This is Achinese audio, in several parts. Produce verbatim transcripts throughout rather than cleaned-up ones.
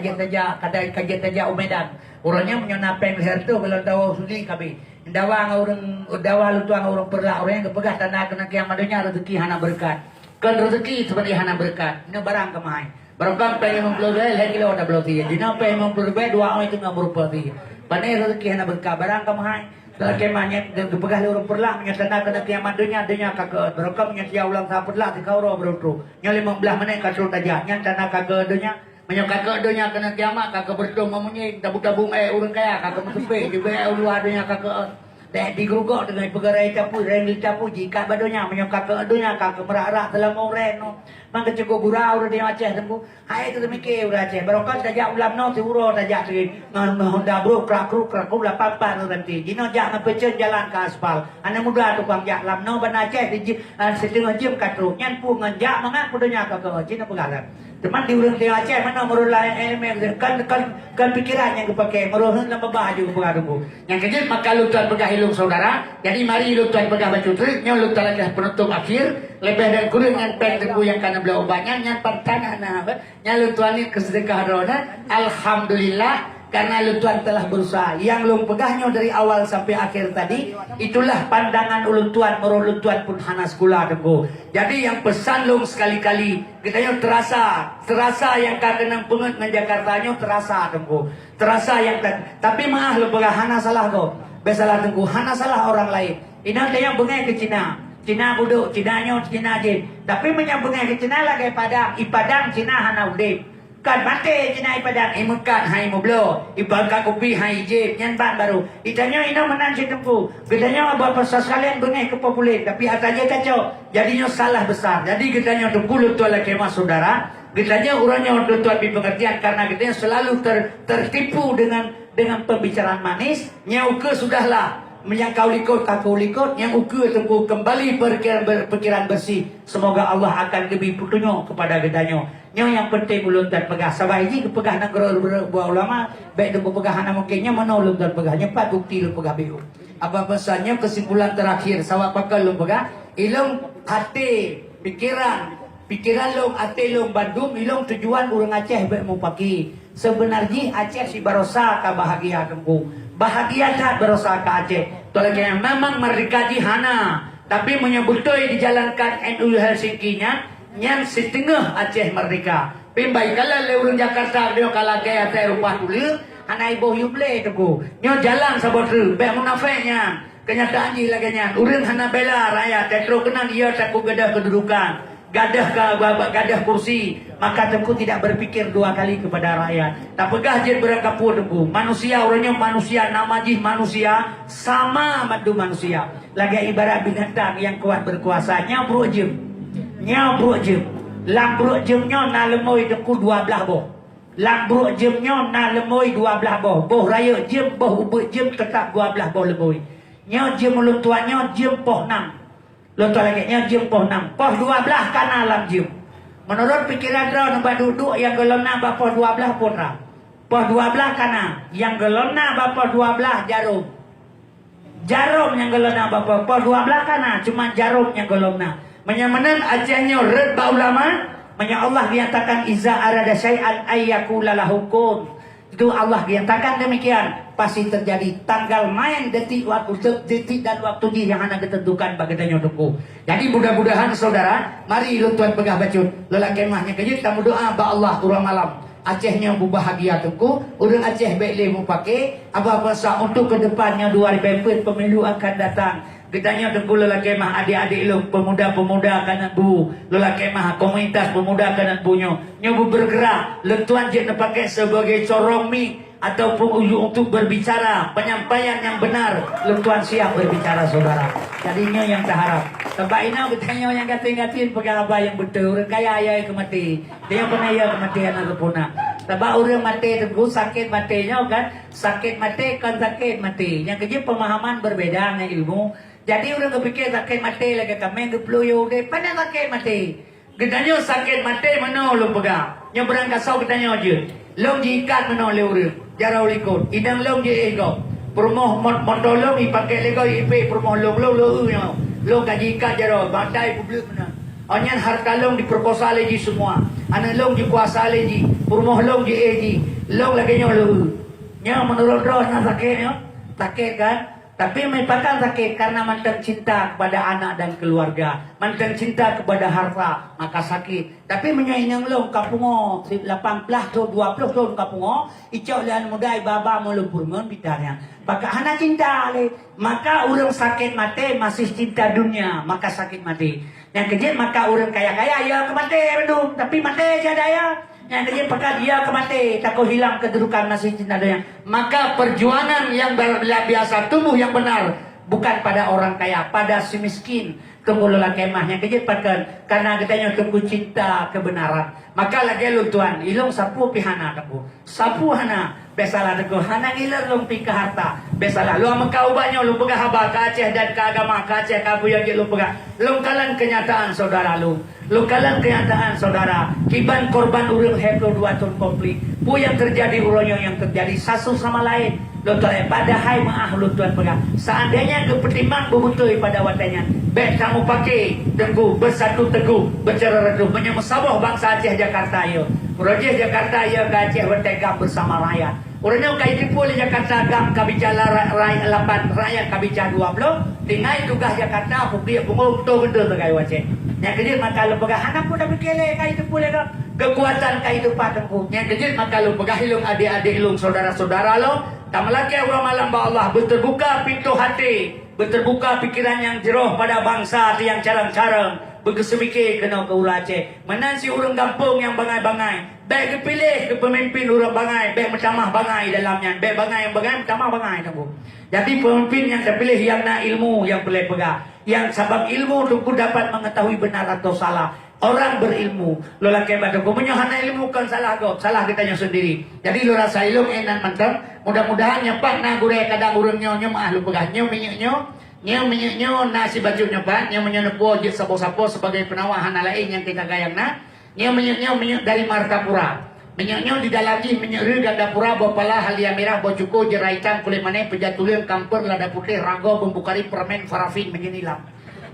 Ka jeuet tajak, ka jeuet tajak u Medan. Uroe nyoe meunyoe na péng lhèe reutôh gohlom tawoe suli ka abéh. Dawa ngon ureueng, dawa lôn tuan ngon ureueng Peureulak, ureueng nyang geupeugah tanda keuneuk kiamat donya, rezeki hana beureukat. Kon rezeki sebenarnya hana beureukat. Nyoe barang ka meuhai. Barokon péng limong ploh ribèe, lhèe kilo tabloe sie. Jinoe péng limong ploh ribèe, dua oi teungoh meurumpok sie. Pane rezeki hana beureukat, barang ka meuhai. Dalam kemah nyan geupeugah lé ureueng Peureulak, meunyoe tanda keuneuk kiamat donya, donya ka keueut. Barokon meunyoe tiep ulang sapeue telah, teuka uroe brôk trôk. Nyoe limong blaih menit ka trôk tajak, nyan tanda ka keueut donya. Meunyoe ka keueut donya keuneuk kiamat, ka keubeureutoh meumunyéng, tabu-tabu ék ureueng kaya, ka keumeuseupéh, jibeuet u luwa donya ka keueut. Dek di geurugok deungon peugah raya capui, raya capui, jiikat bak donya, meunyoe ka keueut donya, ka keumeurak-rak seulama ureueng nyoe. Man keucukôp gura ureueng di Aceh teungku. Hai teumiké ureueng Aceh, barokon tajak ulam nyoe siuroe tajak teuh ngon Honda brôk, krak-kruk, krak-kruk, lapan pat ngon ranté. Jinoe jak ngon peucen jalan ka aspal. Aneuk muda tukang jak lam nyoe Banda Aceh di ji-, ah, siteungoh jeuem ka trôk. Nyan peue ngon jak mangat peue donya ka keuh. Jinoe peugah lom. Teuma di ureueng di Aceh meunoe meureulah ilmu, kan, kan, kan pikiran nyang geupaké, meureuheun lam babah aju geupeugah teungku. Nyang keujeuet maka lôn tuan peugah ilôn saudara, jadi mari lôn tuan peugah bacut treuk, nyoe lôn tuan lakèe penutup akhir, leubeh dan kureueng nyan péng teungku nyang ka neubloe ubat nyan, nyan pantan hana, nyan lôn tuan ni keuseudeukah droeneuh, alhamdulillah, karena lôn tuan telah berusaha. Nyang lôn peugah nyoe dari awal sampai akhir tadi, itulah pandangan ulôn tuan, meurok lôn tuan pun hana sekolah teungku. Jadi nyang peusan lôn sekali-kali, geutanyoe terasa, terasa nyang ka keunong peungeuet ngon Jakarta nyoe terasa teungku. Terasa nyang ka, tapi meu'ah lôn peugah hana salah gob. Bèk salah teungku, hana salah orang lain. Inong tanyoe beungèh keu Cina. Cina budok, Cina nyoe, Cina jih. Tapi meunyoe beungèh keu Cina lagèe Padang, i Padang Cina hana udép. Kan maté Cina i Padang, i meukat hai meubloe, i bangka kupi hai jieb, nyan ban barô. Itanyoe inong meunan cit teungku. Geutanyoe Bapak Ustaz sekalian beungèh keu populer, tapi atra jih kacok. Jadi nyoe salah besar. Jadi geutanyoe teungku lôn tuan lakèe meu'ah saudara. Geutanyoe uroe nyoe lôn tuan bri peungeurtian karena geutanyoe selalu ter-, tertipu dengan, dengan pembicaraan manis. Nyoe ukeue sudahlah. Nyang ka u likot ka u likot, nyang ukeue teungku kembali pikiran ber-, pikiran bersih. Semoga Allah akan geubri peutunyok kepada geutanyoe. Nyoe nyang penting ulôn tuan peugah. Sabab jih geupeugah nanggroe buet ulama, bèk teungku peugah hana mungkin. Nyoe meunoe lôn tuan peugah. Nyoe pat bukti lôn peugah beu. Apa pesan nyoe kesimpulan terakhir, sabab pakon lôn peugah, ilôn até, pikiran, pikiran lôn, até lôn bandum, ilôn tujuan ureueng Aceh bèk mupaki. Sebenar jih Aceh si barosa ka bahagia teungku. Bahagia that barosa ka Aceh. Tuan lakèe memang merdeka jih hana, tapi meunyoe beutôi dijalankan N U Helsinki nyan, nyan siteungoh Aceh merdeka. Pih ban ikalon lé ureueng Jakarta nyoe ka lakèe asai rupa tuleueng, hana iboh yub lé teungku. Nyoe jalan saboh treuk, bèk munafék nyan. Keunyataan jih lagèe nyan, ureueng hana bela rakyat, trôk keunan ia takot gadôh keududukan, gadôh ka, gadôh kursi, maka teungku tidak berpikir dua kali kepada rakyat. Tapeugah jeuet beurangkapeue teungku, manusia uroe nyoe manusia, nama jih manusia, sama mandum manusia. Lagèe ibarat binatang nyang kuat berkuasa, nyoe brôk jeuem. Nyoe brôk jeuem. Lam brôk jeuem nyoe na leumoi teungku dua blaih boh. Lam brôk jeuem nyoe na leumoi dua blaih boh. Boh rayeuk jeuem, boh ubeut jeuem, teutap dua blaih boh leumoi. Nyoe jeuem ulôn tuan nyoe jeuem poh nam. Lôn tuan lakèe nyoe jeuem poh nam. Poh dua blaih ka na lam jeuem. Meunurot pikiran droeneuh bak duek-duek nyang gohlom na bak poh dua blaih peue treuk. Poh dua blaih ka na. Nyang gohlom na bak poh dua blaih jarôm. Jarôm nyang gohlom na bak poh, poh dua blaih ka na, cuma jarôm nyang gohlom na. Meunyoe meunan Aceh nyoe rhot bak ulama, meunyoe Allah nyatakan iza arada syai'an ayyakula lahu kun. Itu Allah nyatakan demikian, pasti terjadi. Tanggal main detik waktu, detik dan waktu jih nyang hana geuteuntukan bak geutanyoe teungku. Jadi mudah-mudahan saudara, mari lôn tuan peugah bacut. Lôn lakèe meu'ah nyoe keujeuet tameudoa bak Allah uroe malam. Aceh nyoe beubahagia teungku, ureueng Aceh bèk lé mupake, apa-apa sa untuk ke depan nyoe dua ribèe peuet pemilu akan datang. Geutanyoe teungku lôn lakèe meu'ah adék-adék lôn, pemuda-pemuda ka neuk bu, lôn lakèe meu'ah komunitas pemuda ka neuk bu nyoe. Nyoe beubergerak, lôn tuan jeuet neupake sebagai corong mi ataupun uju untuk berbicara penyampaian yang benar, lôn tuan siap berbicara saudara. Jadi nyoe nyang taharap. Sabab inoe geutanyoe nyang gasien-gasien peugah haba nyang beutôi, ureueng kaya ya keu maté. Dia pernah ya kematian ataupun nak. Sabab ureueng maté teungku sakét maté nyoe kan, sakét maté kon sakét maté. Nyang keujeuet pemahaman berbeda ngon ilmu. Jadi ureueng geupike sakét maté lagèe kaméng geuplueng yôh udép, pane sakét maté. Geutanyoe sakét maté meunoe lôn peugah. Nyoe beurangkasoe geutanyoe jeuet. Lôn jiikat meunoe lé ureueng, jaroe likot. Inong lôn jiéh gob. Peurumoh mot-, moto lôn ipake lé gob ipék peurumoh lôn, lôn, lôn, nyoe. Lôn ka jiikat jaroe, batai peubleuk meunan. Awak nyan harta lôn diperkosa lé jih semua. Aneuk lôn jikuasa lé jih, peurumoh lôn jiéh jih, lôn lagèe nyoe lôn. Nyoe meunurot droe na sakét nyoe, sakét kan? Tapi meupakan sakét karena mantong cinta kepada anak dan keluarga, mantong cinta kepada harta, maka sakét. Tapi meunyoe inong lôn ka pungo, lapan belas thon, dua ploh thon ka pungo, icok lé aneuk muda iba-ba meulôn peurumoh bita nyan. Maka hana cinta lé. Maka ureueng sakét maté masih cinta dunia, maka sakét maté. Nyang keujeuet maka ureueng kaya-kaya, ya keu maté bandum, tapi maté tiada ya. Nyang keujeuet peugah ya keu maté, takot hilang kedudukan masih cinta dunia. Maka perjuangan yang ber-, biasa tumbuh yang benar bukan pada orang kaya, pada si miskin. Teungku lôn lakèe meu'ah, nyang keujeuet pakon, karena geutanyoe teungku cinta kebenaran. Maka lagèe lôn tuan, ilôn sapeue pih hana teungku. Sapeue hana, biasalah teungku, hana ngiler lôn pih keu harta. Biasalah, lôn meuka ubat nyoe lôn peugah haba keu Aceh dan keu agama keu Aceh keu peue nyang jeuet lôn peugah. Lôn kalon kenyataan saudara lôn. Lôn kalon kenyataan saudara. Kiban korban ureueng lhèe ploh dua thon konflik. Peue nyang teujadi uroe nyoe nyang teujadi satu sama laén. Lôn tuan, padahai meu'ah lôn tuan peugah, seandainya geupeutimang beubeutôi pada watèe nyan, bèk tamupake teungku, beusatu teguh, beuceureureudôh. Meunyoe meusaboh bansa Aceh Jakarta, yo. Uroe jih Jakarta, yo, ka Aceh watèe GAM bersama rakyat. Uroe nyoe ka jiteupeue lé Jakarta GAM ka bicara ra-, ra-, lapan, rakyat ka bicara dua ploh, tinggai tugaih Jakarta, peubiet pungo, beutôi-beutôi teugai u Aceh. Nyang keujeuet maka lôn peugah, hana peue tapike lé, ka jiteupeue lé GAM. Keukuatan ka jiteupeue teungku. Nyang keujeuet maka lôn peugah ilôn adék-adék lôn, saudara-saudara lôn, Tameulakèe uroe malam bak Allah, beuteubuka pintoe até, beuteubuka pikeran nyang jroh pada bansa nyang carông-carông, beukeuseumike keunoe keu ureueng Aceh. Meunan cit ureueng gampông nyang bangai-bangai, bèk geupiléh keu peumimpin ureueng bangai, bèk meutamah bangai dalam nyan, bèk bangai nyang bangai meutamah bangai teungku. Jadi peumimpin nyang tapiléh nyang na ilmu nyang peureulèe peugah, nyang sabab ilmu teungku dapat mengetahui benar atau salah. Orang berilmu, lôn lakèe bak teungku, meunyoe hana ilmu kon salah gob, salah geutanyoe sendiri. Jadi lôn rasa ilôn éh nan mantong, mudah-mudahan nyoe pat na gurèe kadang ureueng nyoe, nyoe meu'ah lôn peugah, nyoe minyeuk nyoe, nyoe minyeuk nyoe na sibacut nyoe pat, nyoe meunyoe neupuwoe jeuet sapo-sapo sebagai peunawar hana laén nyang teuka gayang na, nyoe minyeuk nyoe minyeuk dari Martapura. Minyeuk nyoe di dalam jih minyeuk rheu Gandapura, boh pala, halia mirah, boh cuko, jeura itam, kulét manéh, peujat tuleueng, kampeur, lada putéh, rago, bumbu kari, peureumèn, parafin, minyeuk nilam.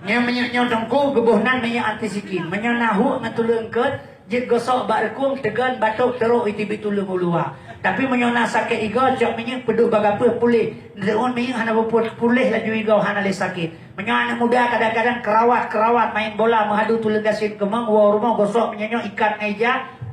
Nyoe minyeuk nyoe teungku geuboh nan minyeuk anti sikin. Meunyoe na huek ngon tuleueng eungkôt, jeuet gosok bak reukung, teugon, batôk, teurok, iteubiet tuleueng u luwa. Tapi meunyoe na sakét igoe, cok minyeuk peuduek bak gapeuh, puléh. Neuteun minyeuk hana beuput, puléh laju igoe, hana lé sakét. Meunyoe aneuk muda kadang-kadang keurawat-keurawat main bola meuhadu tuleueng gasien keumong, woe rumoh gosok minyeuk nyoe ikat ngon ija,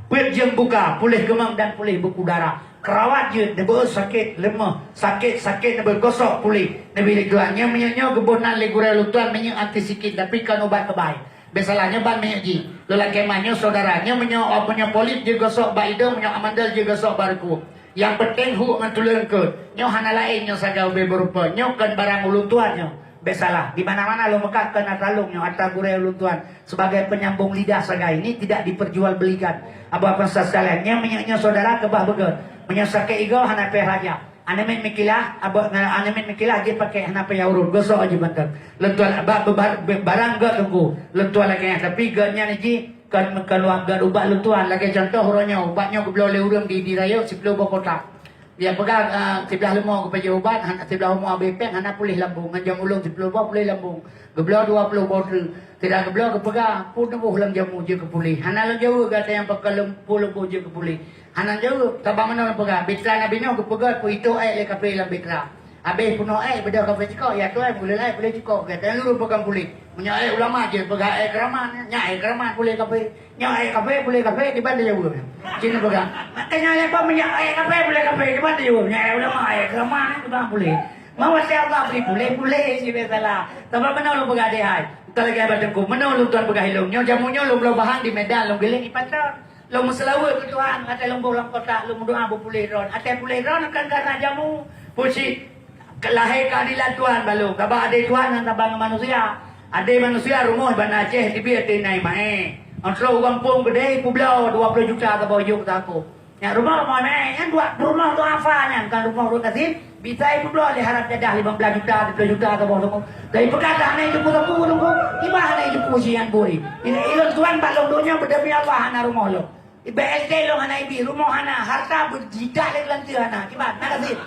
peuet jeuem buka, puléh keumong dan puléh buku darah. Keurawat jeuet, neubeuet sakét, leumoh, sakét, sakét, neubeuet gosok, puléh. Neubi lé Tuhan. Nyoe minyeuk nyoe geuboh nan lé gurèe lôn tuan minyeuk anti sikin, tapi kon ubat keubai. Biasalah nyoe ban minyeuk jih. Lôn lakèe meu'ah nyoe saudara, nyoe meunyoe, oh, meunyoe polip jeuet gosok bak idông, meunyoe amandel jeuet gosok bak reukung. Nyang peunteng huek ngon tuleueng eungkôt. Nyoe hana laén nyoe sagai ubé beurupa. Nyoe kon barang ulôn tuan nyoe. Bèk salah, di mana-mana lôn meukat kon atra lôn nyoe, atra gurèe ulôn tuan, sebagai penyambung lidah sagai. Ini tidak diperjualbelikan. Abah pesan sekalian, nyoe minyeuk nyoe saudara keubah beugöt. Meunyoe sakét igoe hana payah raja. Aneuk miet meukilah, abah ngon aneuk miet meukilah jih pakèk hana payah urôt. Gosok jih mantong. Lôn tuan bak, bak, bak barang göt teungku. Lôn tuan lagèe nyan, tapi göt nyan jih kon, kon ubat göt ubat lôn tuan. Lagèe contoh uroe nyoe, ubat nyoe geubloe lé ureueng di, di rayeuk siploh boh kotak. Dia peugah, ah, siblah leumo geupeujeuet ubat, hana, siblah leumo abéh péng, hana puléh lambung. Ngon jam ulôn siploh boh puléh lambung. Geubloe dua ploh boh treuk. Sira geubloe geupeugah, peue neuboh lam jamu jeuet keu puléh. Hana lôn jaweueb gata nyang pakai lom-, peue leumo jeuet keu puléh. Hana jaweueb, sabab meunoe lôn peugah, bitra Nabi Nuh geupeugah, peuitoe èk lé kafé lam bitra. Abéh peunoh èk, beudôh kafé cukôp, ya tuan, puléh èk, puléh cukôp. Gata nyang lurus peugah puléh. Meunyoe èk ulama jeuet, peugah èk keuraman. Nyan èk keuraman, puléh kafé. Nyoe èk kafé, puléh kafé, kiban tajaweueb. Cit neupeugah. Maka nyoe lé bak meunyoe èk kafé, puléh kafé, kiban tajaweueb. Nyoe èk ulama, èk keuraman, kiban puléh. Mawasé Allah bri puléh, puléh, si biasalah. Sabab meunoe lôn peugah deh hai. Entah lagèe bak teungku, meunoe lôn tuan peugah ilôn. Nyoe jamu nyoe lôn bloe bahan di Medan, lôn giléng di Patok. Lôn meuseulaweuet keu Tuhan, watèe lôn boh lam kotak, lôn meudoa beupuléh droen. Watèe puléh droen kon kareuna jamu. Peue cit? Lahé keuadilan Tuhan bak lôn, sabab adé Tuhan hana saban ngon manusia. Adé manusia rumoh bak na Aceh teubiet ateueh na ié maé. Ngon trok u gampông keudéh peubloe dua ploh juta saboh yôh sakoh. Nyan rumoh, rumoh ié maé, nyan dua, rumoh duafa nyan, kon rumoh ureueng gasien. Bisa ipeubloe lé harab jadah limong blaih juta, siplôh juta saboh teungku. Tapi peugah dah hana ijeupu sapeue teungku. Kiban hana ijeupu sian bui. Ilôn tuan bak lôn donya beudemi Allah hana rumoh lôn. Bak SD lôn hana ibi, rumoh hana, harta beujidak lé geulanteue hana. Kiban, na gasien.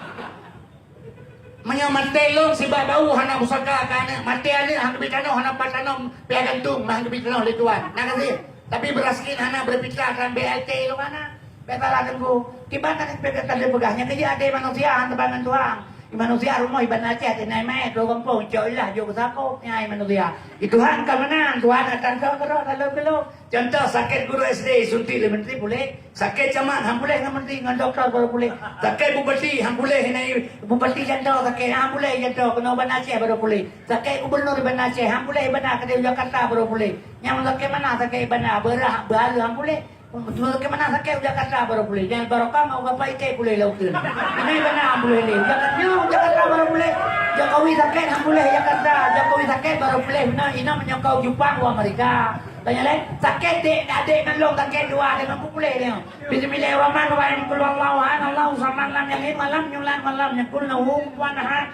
Meunyoe maté lôn sibak bau hana pusaka keu aneuk, maté aneuk han geubi tanoh, hana pat tanoh, piah gantung han geubi tanoh lé Tuhan. Na gasien. Tapi beuraskin hana beurpitra dan B L T lom hana. Bèk salah teungku. Kiban tanyoe peugah, tadi peugah nyang keu jih adé manusia han teubangon Tuhan. Di manusia rumoh iban Aceh, di nai mai, dua gampông, cok ilah, jok beusakop, nyai manusia. Di Tuhan ka meunan, Tuhan akan tho keudroe dalam geulong. Contoh, sakét guru S D suntik lé menteri puléh, sakét camat han puléh ngon menteri ngon doktor baru puléh. Sakét bupati han puléh, nai bupati contoh sakét han puléh contoh keunoe Banda Aceh baru puléh. Sakét gubernur Banda Aceh han puléh Banda keudéh Jakarta baru puléh. Nyang sakét mana sakét Banda beurah baru han puléh. Betul ke mana sakét Jakarta baru puléh. Jangan barokah mau bapak ite puléh lautan. Ini Banda han puléh lé. Jakarta, Jakarta baru puléh. Jokowi sakét han puléh Jakarta. Jokowi sakét baru puléh. Nah, ina menyokong Jepang wa Amerika. Tanya lé, sakét dek, adek ngon lôn sakét dua, adek ngon puléh dia. Bismillahirrahmanirrahim. Qul huwallahu ahad, Allahu samad, lam yalid walam yulad walam yakul lahu kufuwan ahad.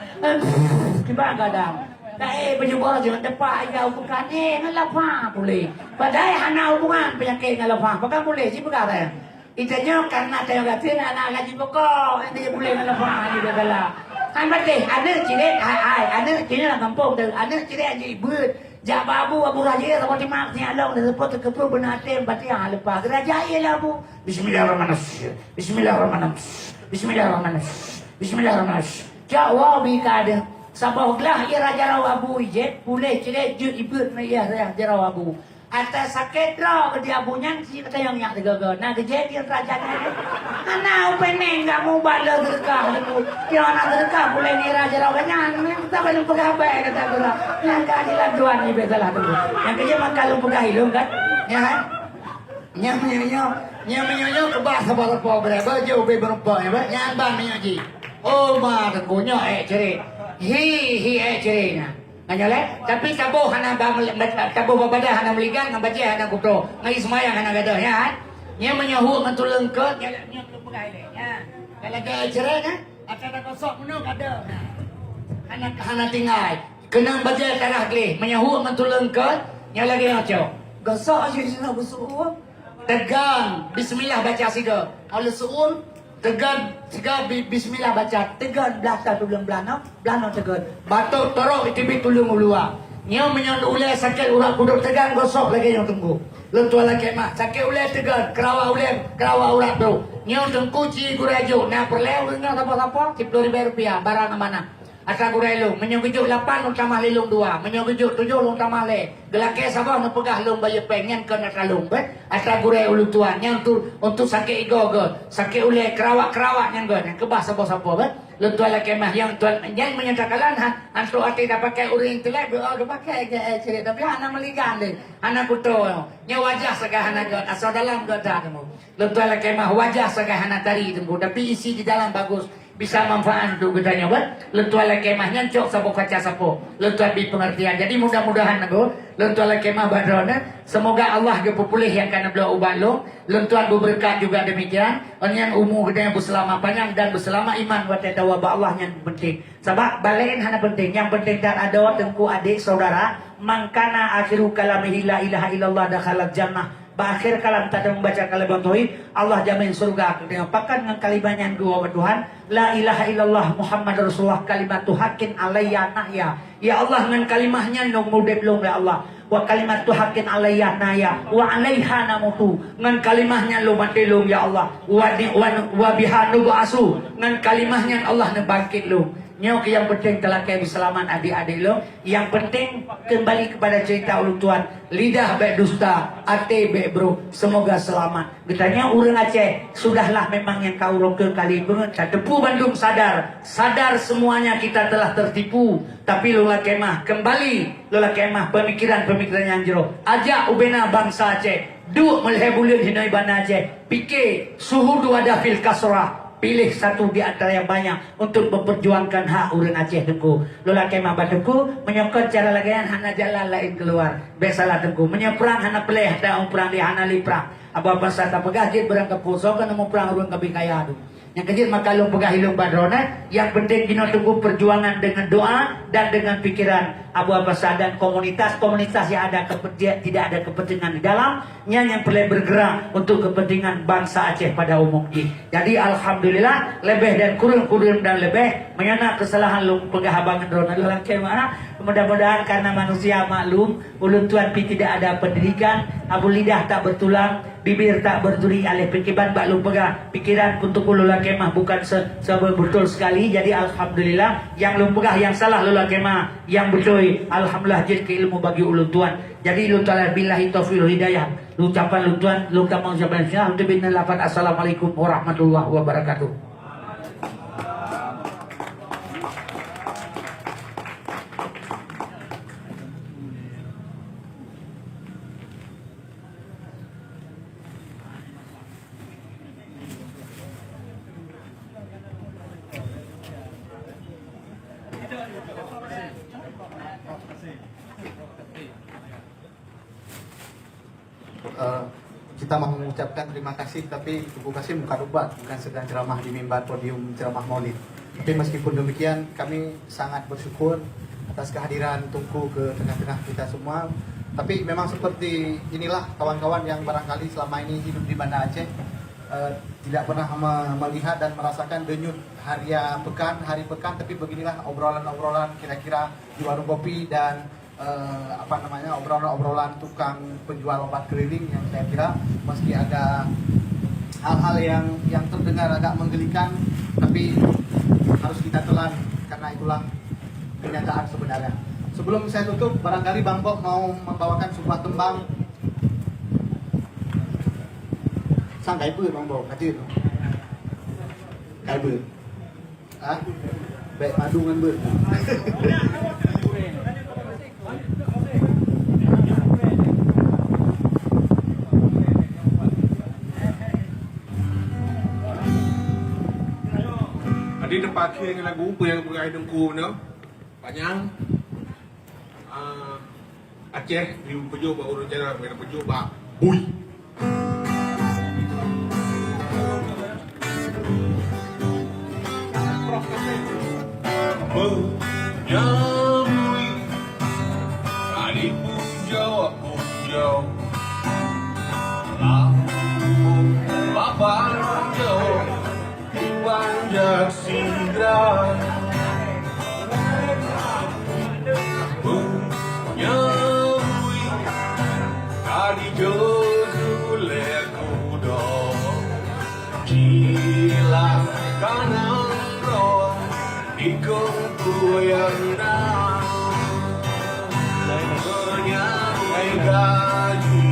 Kiban gadang. Dah eh, beujuboh jangan tepak, ya, bukan eh, ngon lapha puléh. Padahai hana hubungan penyakit ngon lapha. Bukan puléh, si peugah saya. Ita nyoe karena tayong gasien aneuk gaji pokok, nanti boleh ngon lapha di dalam. Kan batéh, aneuk cirét, hai, hai, aneuk cirét lam gampông tu, aneuk cirét aneuk ibeuet. Jak bak abu, abu raja, sama timak, siap long, dan sepot teukeupeu beuna até, batéh, ah, leupah. Geuraja, iyalah abu. Bismillahirrahmanirrahim. Bismillahirrahmanirrahim. Bismillahirrahmanirrahim. Bismillahirrahmanirrahim. Jak wa bi ka ada. Saboh glah, iya raja rawa abu, ijét, puléh cirét, jeuet ibeuet, meuiah raja rawa abu. Ata sakét droe keu dia bunyan si katayong nyak teugogo. Na geujadi raja nyan. Hana upéneng kamu bala seudeukah leumu. Tiong na seudeukah puléh nira jaroe nyan. Tapi lôn peugah baik kata gura. Nyang ka jilan tuan ni biasalah tu. Nyang keujieb maka lôn peugah ilong kan? Ya kan? Nyang meunyoe, nyang meunyoe keubah sapa-sapa beureuba jeuh ubé beureumpok ya, nyang ban meunyoe ji. Oh ma teungku nyoe ék ceré. Hi hi ék ceré nyan. Nyan lé, tapi taboh hana ba-, taboh bak badan hana meuligan, ngon bajèe hana kuto, ngon seumayang hana gadôh, nyan. Nyan meunyoe huek ngon tuleueng keu, nyan, nyan tuleueng peugah ilèe, nyan. Kalau gaya cerai, nyan, ata dah gosok meunoe gadôh, nyan. Hana, hana tinggai. Keunong bajèe tarah gleh, meunyoe huek ngon tuleueng keu, nyan lagèe nyoe cok. Gosok aja sinoe gosok. Teugon, bismillah baca sigoe. Kalau seuul, teugon, sigoe bi-, bismillah baca. Teugon, blah ta tuleueng blah noe, blah noe teugon. Batok torok iteubiet tuleueng u luwa. Nyoe meunyoe ulèe sakét urat kudok teugon gosok lagèe nyoe teungku. Lôn tuan lakèe mah, sakét ulèe teugon, keurawa ulèe, keurawa urat brôk. Nyoe teungku ci gurèe jok, na peureulèe ureueng nyoe sapa-sapa, siplôh ribèe rupiah, barang amanah. Atra gurèe lôn, meunyoe geujok lapan lôn tamah lé lôn dua, meunyoe geujok tujoh lôn tamah lé. Geulakèe saboh neupeugah lôn bayeue pèng nyan kon atra lôn, beh. Atra gurèe ulôn tuan, nyan untuk, untuk sakét igoe-goe, sakét ulèe keurawa-keurawa nyan goe, nyan keubah saboh-saboh, beh. Lôn tuan lakèe mah, nyang tuan, nyan meunyoe takalon han, han trôk até tapakai ureueng intelek, beu, oh, geupakai gèe, eh, cirit, tapi hana meuligan lé, hana kuto. Nyan wajah sagai hana göt, asoe dalam göt that teungku. Lôn tuan lakèe mah wajah sagai hana tari teungku, tapi isi di dalam bagus. Bisa manfaat untuk geutanyoe, beh. Lôn tuan lakèe mah nyan cok saboh kaca sapo. Lôn tuan bi pengertian. Jadi mudah-mudahan teungku, lôn tuan lakèe mah bak droeneuh, semoga Allah geupeupuléh nyang ka neubloe ubat lôn. Lôn tuan beubeureukat juga demikian. Ngon nyan umu geutanyoe beuseulamat panyang dan beuseulamat iman watèe tawoe bak Allah nyan penting. Sabab bak laén hana penting. Nyang penting that adoe teungku adék saudara, man kana akhiru kalamihi la ilaha illallah dakhalal jannah. Bak akhé kalam tateumé baca kalimah tauhid, Allah jamin syeuruga keu geutanyoe. Pakon ngon kalimah nyan geuwoe bak Tuhan, la ilaha illallah Muhammadur Rasulullah kalimatu haqqin alayya nahya. Ya Allah, ngon kalimah nyan lôn udép lôn, ya Allah. Wa kalimatu haqqin alayya nahya, wa alaiha namutu. Ngon kalimah nyan lôn maté lôn, ya Allah. Wa ni-, wa, wa biha nub'asu. Ngon kalimah nyan Allah neubangkét lôn. Nyoe keuh nyang penting, talakèe beuseulamat adék-adék lôn. Nyang penting, keumbali keupada ceurita ulôn tuan, lidah bèk dusta, até bèk brôk. Semoga seulamat. Geutanyoe ureueng Aceh, sudahlah memang nyang ka uroe keu kali beungeut, tateupeue bandum sadar. Sadar semuanya kita telah tertipu. Tapi lôn lakèe mah, keumbali, lôn lakèe mah, peumikiran-peumikiran nyang jroh. Ajak ubena bansa Aceh, duek meulhèe buleuen hinoe Banda Aceh, pike, suhudu ada fil kasrah. Pilih satu di antara yang banyak untuk memperjuangkan hak ureueng Aceh, Teungku. Lôn lakèe mah bak Teungku, meunyoe kon cara lagèe nyan hana jalan laén keuluar. Bèk salah Teungku. Meunyoe prang hana peureulèe ata prang, di hana lé prang. Abu Abbas tapeugah jeuet beurangkapeue soe keuneuk muprang ureueng ka bi kaya tu. Nyang keujeuet maka lôn peugah ilôn bak droeneuh, nyang penting jinoe Teungku perjuangan dengan doa dan dengan pikiran Abu Abbas dan komunitas-komunitas yang ada kepentingan, tidak ada kepentingan di dalam, nyan nyang peureulèe bergerak untuk kepentingan bansa Aceh pada umum jih. Jadi, alhamdulillah, leubeh dan kureueng, kureueng dan leubeh, meunyoe na keusalahan lôn peugah haba ngon droeneuh lôn lakèe meu'ah, Mudah-mudahan karena manusia maklum, ulôn tuan pih tidak ada pendidikan, abu lidah tak bertulang, bibir tak berduri, aléh pikeban bak lôn peugah, pikiran untuk ulôn lakée mah bukan se-, sebetul sekali. Jadi alhamdulillah, nyang lôn peugah nyang salah lôn lakée mah, nyang beutôi alhamdulillah jeuet keu ilmu bagi ulôn tuan. Jadi lôn tuan billahi taufiq wal hidayah. Ucapan lôn tuan, lôn tamong ucapan sinan, untuk bina lafaz assalamualaikum warahmatullahi wabarakatuh. Eh, kita mau mengucapkan terima kasih, tapi Teungku Kasim bukan ubat, bukan sedang ceramah di mimbar podium ceramah Maulid. Tapi meskipun demikian, kami sangat bersyukur atas kehadiran Teungku ke tengah-tengah kita semua. Tapi memang seperti inilah kawan-kawan yang barangkali selama ini hidup di Banda Aceh, eh, tidak pernah me-, melihat dan merasakan denyut haria pekan, hari pekan, tapi beginilah obrolan-obrolan kira-kira di warung kopi dan eh, apa namanya, obrolan-obrolan tukang penjual obat keliling yang saya kira meski ada hal-hal yang, yang terdengar agak menggelikan, tapi harus kita telan karena itulah kenyataan sebenarnya. Sebelum saya tutup, barangkali Bang Bob mau membawakan sebuah tembang. Sang kai beuet Bang Bob, hadir. Kai beuet. Ha? Bèk madu ngon beuet. Jadi, teupaké ngon lagu peue nyang peugah Teungku nyoe? Panyang. Ah, Aceh, di peujôh bak ureueng jalan, di peujôh bak bui. Meunyoe bui, ka dipeujôh, peujôh. Lam, bak peujôh. Dipanjak sigra. Meunyoe bui ka dijôk lé kudo, cilaka nanggroe. Di kongku nyang na meunyoe gaji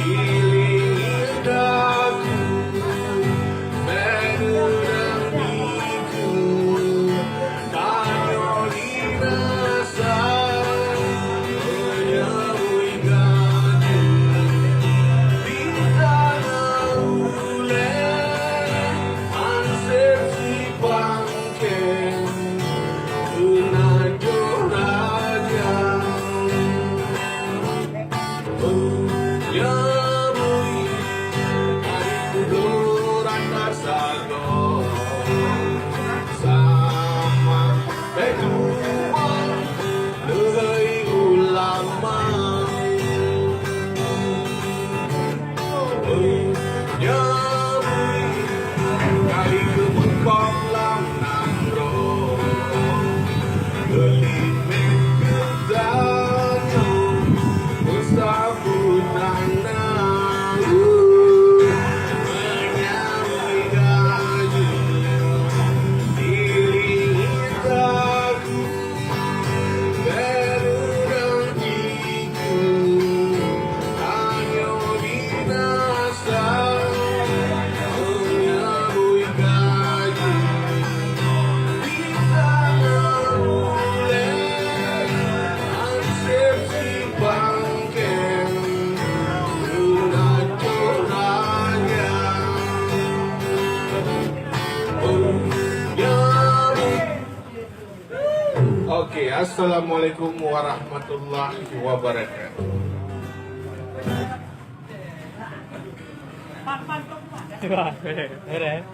iling daku, meunurang dikeue tanyoe dirasa. Meunyoe gaji di tanah ulée anseb sipang Leuhai ulama, nyoe kali keubeukong lam nanggroe, geulimeng geutanyoe beusabut nang na. Meunyoe gaji diri taku Oke, assalamualaikum warahmatullahi wabarakatuh. Wah, beres.